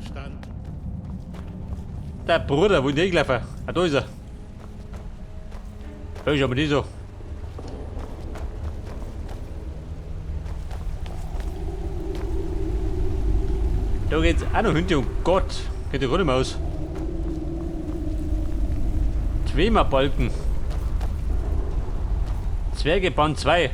Verstanden. Der Bruder, wo ist der hingelaufen? Ah, da ist er. Ja, schau mal die so. Da geht's auch noch hinter. Oh Gott, geht ja gar nicht mehr aus. Dwemer-Balken. Zwerge Band 2.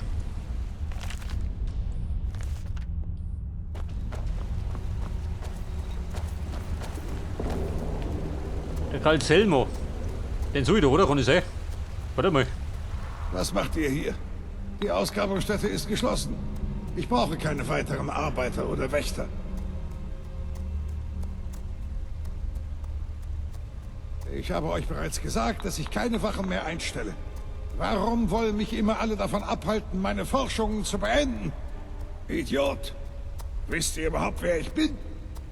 Der Karl Selmo. Den suche ich doch, oder? Kann ich sein? Warte mal. Was macht ihr hier? Die Ausgrabungsstätte ist geschlossen. Ich brauche keine weiteren Arbeiter oder Wächter. Ich habe euch bereits gesagt, dass ich keine Wachen mehr einstelle. Warum wollen mich immer alle davon abhalten, meine Forschungen zu beenden? Idiot! Wisst ihr überhaupt, wer ich bin?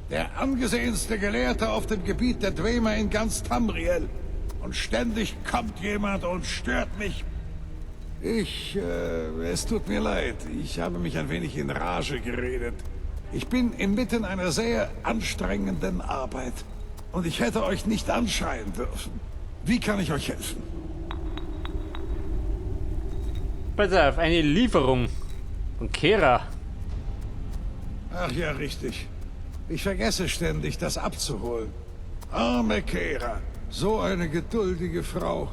Der angesehenste Gelehrte auf dem Gebiet der Dwemer in ganz Tamriel. Und ständig kommt jemand und stört mich. Es tut mir leid. Ich habe mich ein wenig in Rage geredet. Ich bin inmitten einer sehr anstrengenden Arbeit. Und ich hätte euch nicht anschreien dürfen. Wie kann ich euch helfen? Pass auf, eine Lieferung von Keira. Ach ja, richtig. Ich vergesse ständig, das abzuholen. Arme Keira, so eine geduldige Frau.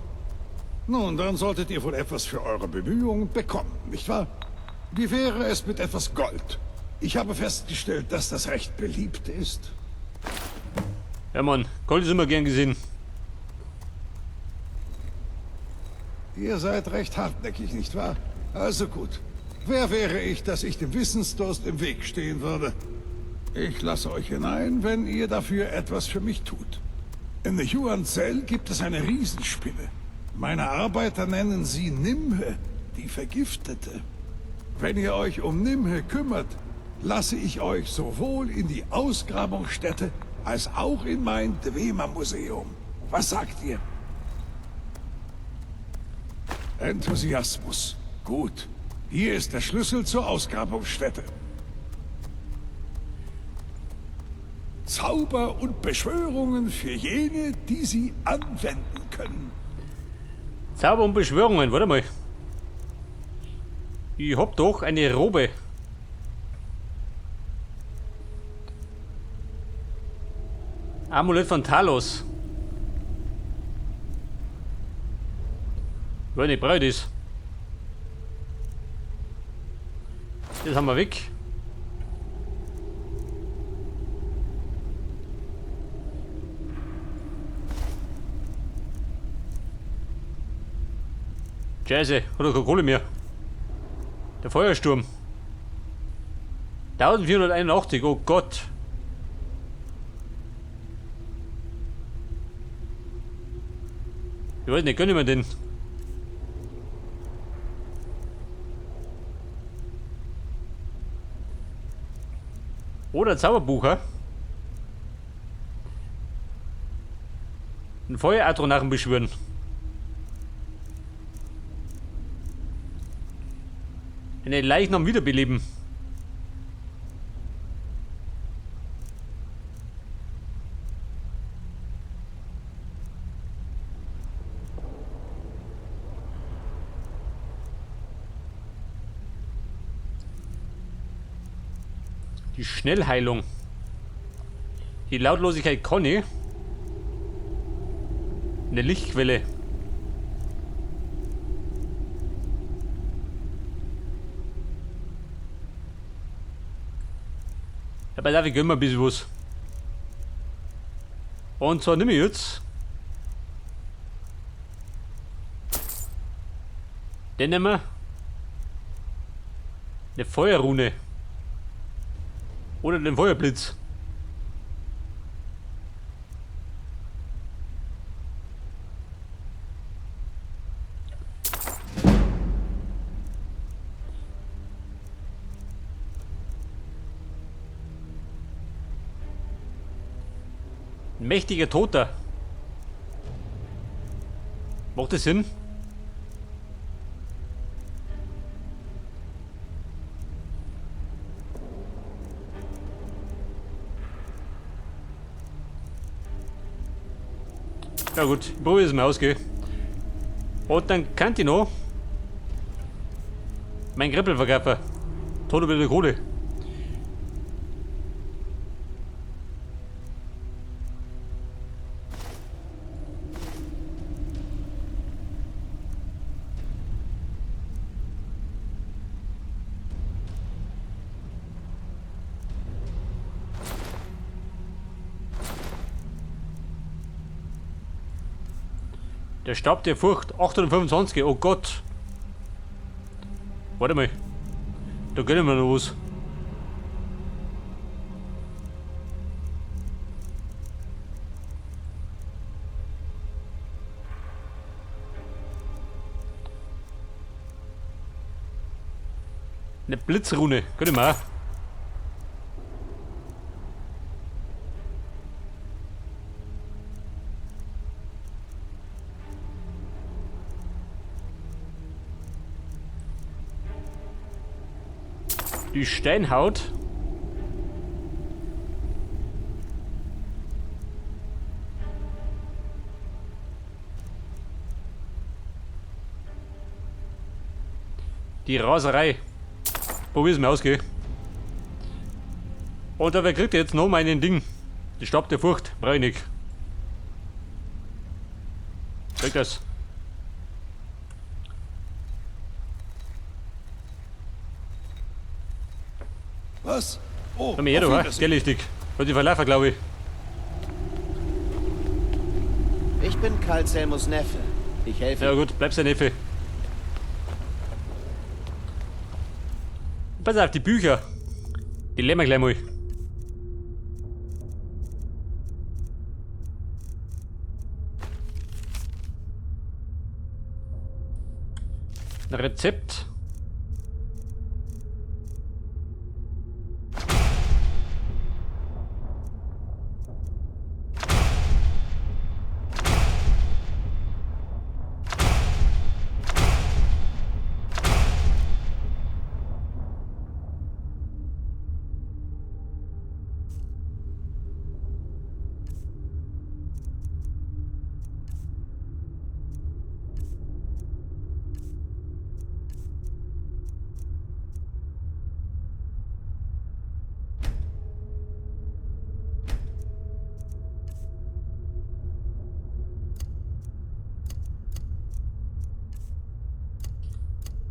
Nun, dann solltet ihr wohl etwas für eure Bemühungen bekommen, nicht wahr? Wie wäre es mit etwas Gold? Ich habe festgestellt, dass das recht beliebt ist. Ja, Mann, Gold ist immer gern gesehen. Ihr seid recht hartnäckig, nicht wahr? Also gut. Wer wäre ich, dass ich dem Wissensdurst im Weg stehen würde? Ich lasse euch hinein, wenn ihr dafür etwas für mich tut. In Huanzell gibt es eine Riesenspinne. Meine Arbeiter nennen sie Nimhe, die Vergiftete. Wenn ihr euch um Nimhe kümmert, lasse ich euch sowohl in die Ausgrabungsstätte als auch in mein Dwemer-Museum. Was sagt ihr? Enthusiasmus. Gut. Hier ist der Schlüssel zur Ausgrabungsstätte. Zauber und Beschwörungen für jene, die sie anwenden können. Zauber und Beschwörungen, warte mal. Ich hab doch eine Robe. Amulett von Talos. Wenn ich brauche das. Das haben wir weg. Scheiße, hat er keine Kohle mehr. Der Feuersturm. 1481, oh Gott. Ich weiß nicht, gönn ich mir den. Oder Zauberbucher. Ein Feueratronarchen beschwören. Einen Leichnam wiederbeleben. Die Schnellheilung. Die Lautlosigkeit Conny. Eine Lichtquelle. Ja, pass auf, ich gönn mir ein bisschen was. Und zwar nehme ich jetzt. Den nehmen wir. Eine Feuerrune. Oder den Feuerblitz. Ein mächtiger Toter. Macht das Sinn? Ja gut, ich probiere es mal aus, gell. Und dann kann ich noch mein Krippel verkaufen. Tote wieder Kohle. Der Stab der Furcht, 825, oh Gott. Warte mal. Da geht immer noch was. Eine Blitzrune, könnte man auch. Die Steinhaut. Die Raserei. Probier's mal aus, gell? Und wer kriegt jetzt noch meinen Ding? Die Stab der Furcht. Brauch ich nicht. Kriegt das. Was? Oh, Komm her, du, auf gell, richtig. Hat die verlaufen, glaube ich. Ich bin Karl Selmos Neffe. Ich helfe. Ja gut, bleib sein Neffe. Pass auf, die Bücher. Die lernen wir gleich mal. Ein Rezept.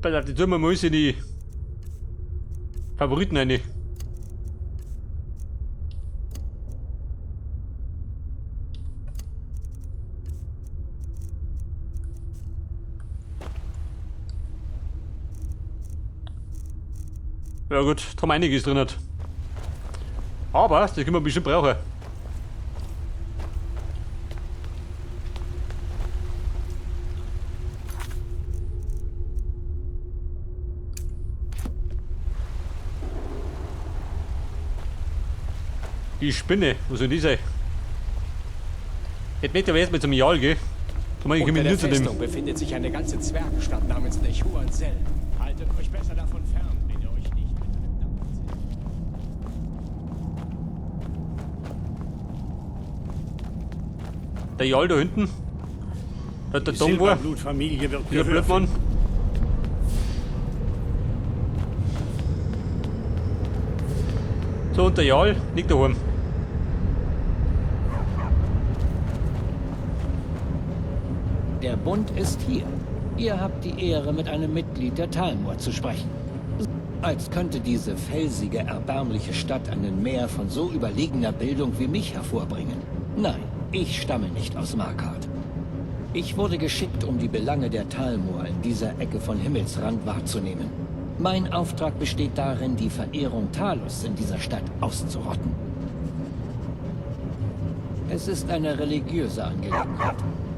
Pass auf, die tun wir mal in die Favoriten rein. Ja gut, da haben einiges drin. Hat. Aber das können wir bestimmt brauchen. Die Spinne, wo soll die sein? Jetzt möchte ich aber erstmal zum Jarl gehen. Da meine ich Unter der nicht zu dem. Festung befindet sich eine ganze Zwergenstadt namens Nechuan-Sel. Haltet euch besser davon fern, wenn ihr euch nicht mit einem Dampf seht. Der Jarl da hinten. Da der Die Dong war. Silberblutfamilie wird Der Gehör Blödmann. So, und der Jarl liegt daheim. Der Bund ist hier. Ihr habt die Ehre, mit einem Mitglied der Thalmor zu sprechen. Als könnte diese felsige, erbärmliche Stadt einen Meer von so überlegener Bildung wie mich hervorbringen. Nein, ich stamme nicht aus Markarth. Ich wurde geschickt, um die Belange der Thalmor in dieser Ecke von Himmelsrand wahrzunehmen. Mein Auftrag besteht darin, die Verehrung Talus in dieser Stadt auszurotten. Es ist eine religiöse Angelegenheit.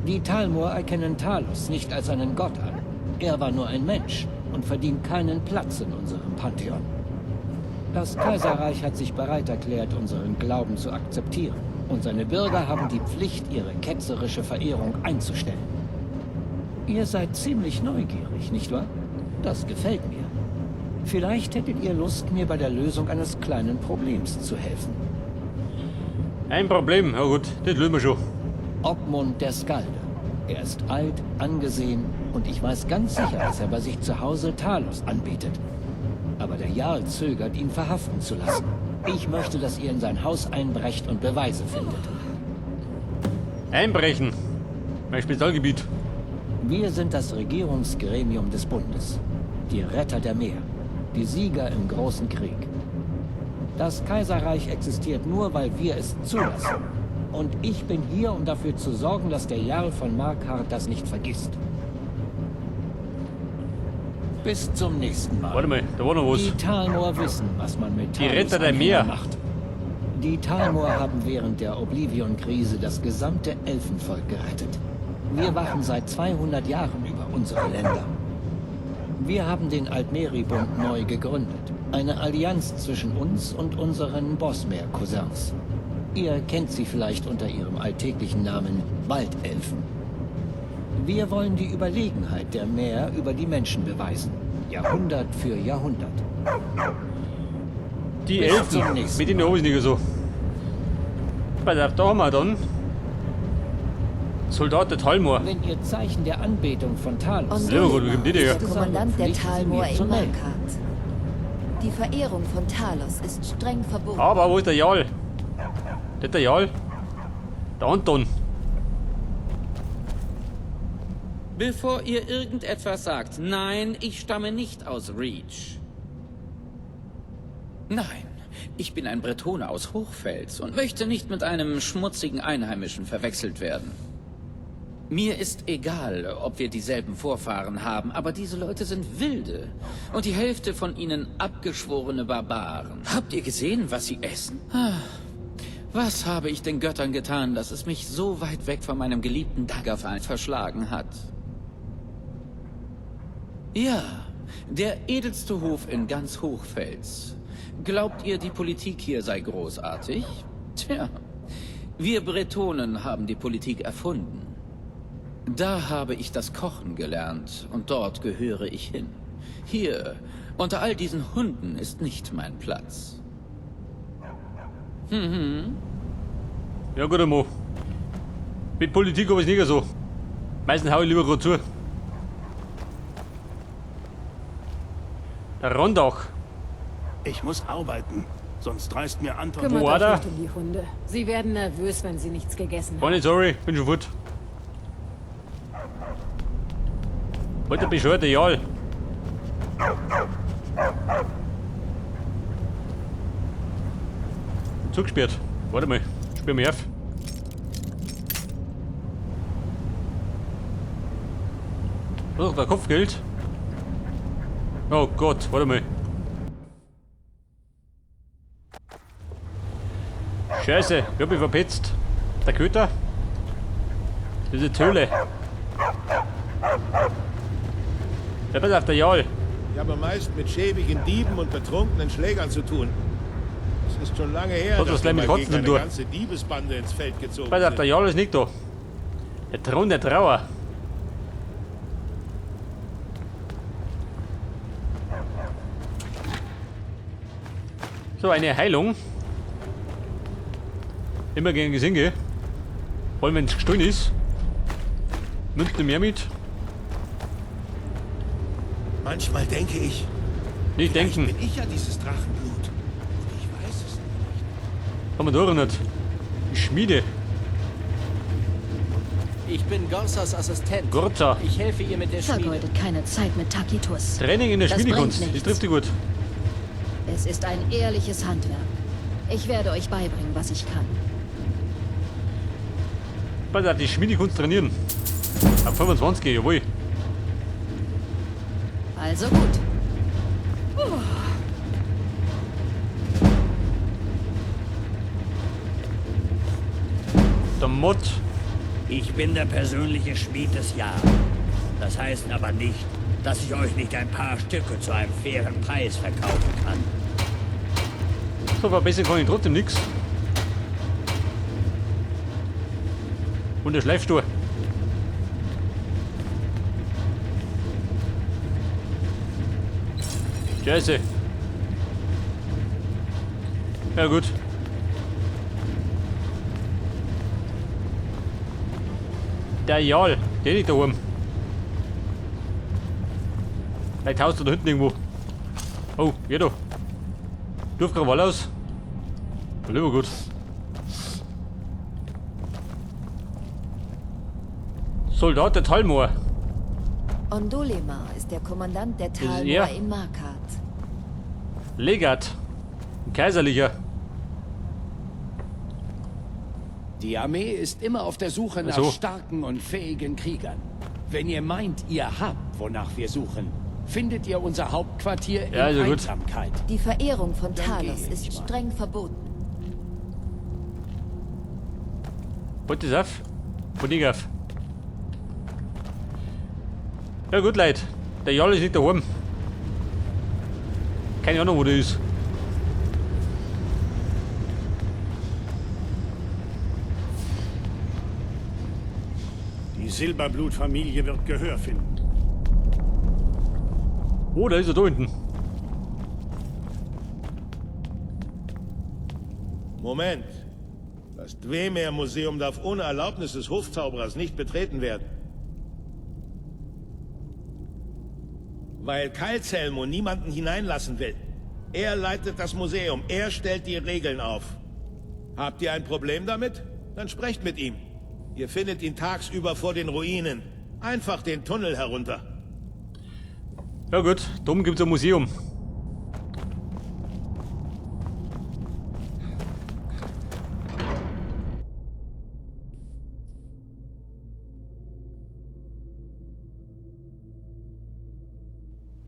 Die Thalmor erkennen Talus nicht als einen Gott an. Er war nur ein Mensch und verdient keinen Platz in unserem Pantheon. Das Kaiserreich hat sich bereit erklärt, unseren Glauben zu akzeptieren. Und seine Bürger haben die Pflicht, ihre ketzerische Verehrung einzustellen. Ihr seid ziemlich neugierig, nicht wahr? Das gefällt mir. Vielleicht hättet ihr Lust, mir bei der Lösung eines kleinen Problems zu helfen. Ein Problem, ja gut, das lösen wir schon. Ogmund der Skalde. Er ist alt, angesehen und ich weiß ganz sicher, dass er bei sich zu Hause Talos anbetet. Aber der Jarl zögert, ihn verhaften zu lassen. Ich möchte, dass ihr in sein Haus einbrecht und Beweise findet. Einbrechen. Mein Spezialgebiet. Wir sind das Regierungsgremium des Bundes. Die Retter der Meer. Die Sieger im großen Krieg. Das Kaiserreich existiert nur, weil wir es zulassen. Und ich bin hier, um dafür zu sorgen, dass der Jarl von Markarth das nicht vergisst. Bis zum nächsten Mal. Warte mal, da war noch was. Die Thalmor wissen, was man mit Die Retter der Talos Meer. macht. Die Thalmor haben während der Oblivion-Krise das gesamte Elfenvolk gerettet. Wir wachen seit 200 Jahren über unsere Länder. Wir haben den Altmeri-Bund neu gegründet. Eine Allianz zwischen uns und unseren Bosmer-Cousins. Ihr kennt sie vielleicht unter ihrem alltäglichen Namen Waldelfen. Wir wollen die Überlegenheit der Meer über die Menschen beweisen. Jahrhundert für Jahrhundert. Die Bis Elfen. zum nächsten Mit denen habe ich nicht so. Pass auf, da haben wir dann. Soldat der Thalmor. Wenn ihr Zeichen der Anbetung von Talos Ja, gut, wie kommt die denn her? ist der Kommandant der Pflicht, sie Thalmor mir zu in melden. Markarth. Die Verehrung von Talos ist streng verboten. Aber wo ist der Jarl? Der der Jarl? Der Anton. Bevor ihr irgendetwas sagt, nein, ich stamme nicht aus Reach. Nein, ich bin ein Bretone aus Hochfels und möchte nicht mit einem schmutzigen Einheimischen verwechselt werden. Mir ist egal, ob wir dieselben Vorfahren haben, aber diese Leute sind Wilde und die Hälfte von ihnen abgeschworene Barbaren. Habt ihr gesehen, was sie essen? Ah, was habe ich den Göttern getan, dass es mich so weit weg von meinem geliebten Daggerfall verschlagen hat? Ja, der edelste Hof in ganz Hochfels. Glaubt ihr, die Politik hier sei großartig? Tja, wir Bretonen haben die Politik erfunden. Da habe ich das Kochen gelernt und dort gehöre ich hin. Hier, unter all diesen Hunden, ist nicht mein Platz. Mhm. Ja gut, Mo. Mit Politik habe ich nicht so. Meistens hau ich lieber grad zu. Der Rondach. Ich muss arbeiten, sonst reißt mir Anton... Kümmert Wo euch war der? nicht um die Hunde. Sie werden nervös, wenn sie nichts gegessen haben. Oh, nicht sorry, bin schon fort. Alter bescheuerte Jarl. Zugesperrt. Warte mal, sperr mich auf. Was ist der Kopfgeld? Oh Gott, warte mal. Scheiße, ich hab mich verpetzt. Der Köter? Diese Töle. Ja, pass auf, der Jarl. Ich habe meist mit schäbigen Dieben und betrunkenen Schlägern zu tun. Es ist schon lange her, Hat was dass gleich wir mit mal Kotzen gegen eine durch. ganze Diebesbande ins Feld gezogen Pass auf, der sind. Jarl ist nicht da. Der Thron der Trauer. So, eine Heilung. Immer gegen Gesinge. Vor allem, wenn es gestohlen ist. Münzen mehr mit. Manchmal denke ich, Nicht vielleicht denken. bin ich ja dieses Drachenblut. Und ich weiß es nicht. Haben wir da nicht. Die Schmiede. Ich bin Gorsas Assistent. Gorza. Ich helfe ihr mit der Schmiede. Vergeudet keine Zeit mit Takitus. Training in der Das Schmiedekunst. bringt Das nichts. trifft dich gut. Es ist ein ehrliches Handwerk. Ich werde euch beibringen, was ich kann. Pass auf, die Schmiedekunst trainieren. Ab 25, jawohl. Also gut. Der Mod. Ich bin der persönliche Schmied des Jarl. Das heißt aber nicht, dass ich euch nicht ein paar Stücke zu einem fairen Preis verkaufen kann. So, verbessern kann ich trotzdem nichts. Und der Schleifstuhl. Scheiße. Ja gut. Der Jarl, der nicht daheim. Vielleicht haust du da hinten irgendwo. Oh, geh da. Dorfkrawall aus. Lieber gut. Soldat der Thalmor. Ondolemar ist der Kommandant der ist Thalmor er. in Markarth. Legat. Ein Kaiserlicher. Die Armee ist immer auf der Suche nach Ach so. starken und fähigen Kriegern. Wenn ihr meint, ihr habt, wonach wir suchen, findet ihr unser Hauptquartier in Ja, also gut. Einsamkeit. Die Verehrung von Dann Talos gehe ich ist mal. streng verboten. Holt das auf? Und nicht auf. Ja gut, Leute. Der Jarl ist nicht daheim. Keine Ahnung, wo der ist. Die Silberblutfamilie wird Gehör finden. Oh, da ist er da hinten. Moment. Das Dwemer-Museum darf ohne Erlaubnis des Hofzauberers nicht betreten werden. Weil Calcelmo niemanden hineinlassen will. Er leitet das Museum, er stellt die Regeln auf. Habt ihr ein Problem damit? Dann sprecht mit ihm. Ihr findet ihn tagsüber vor den Ruinen. Einfach den Tunnel herunter. Ja gut, da oben gibt's ein Museum.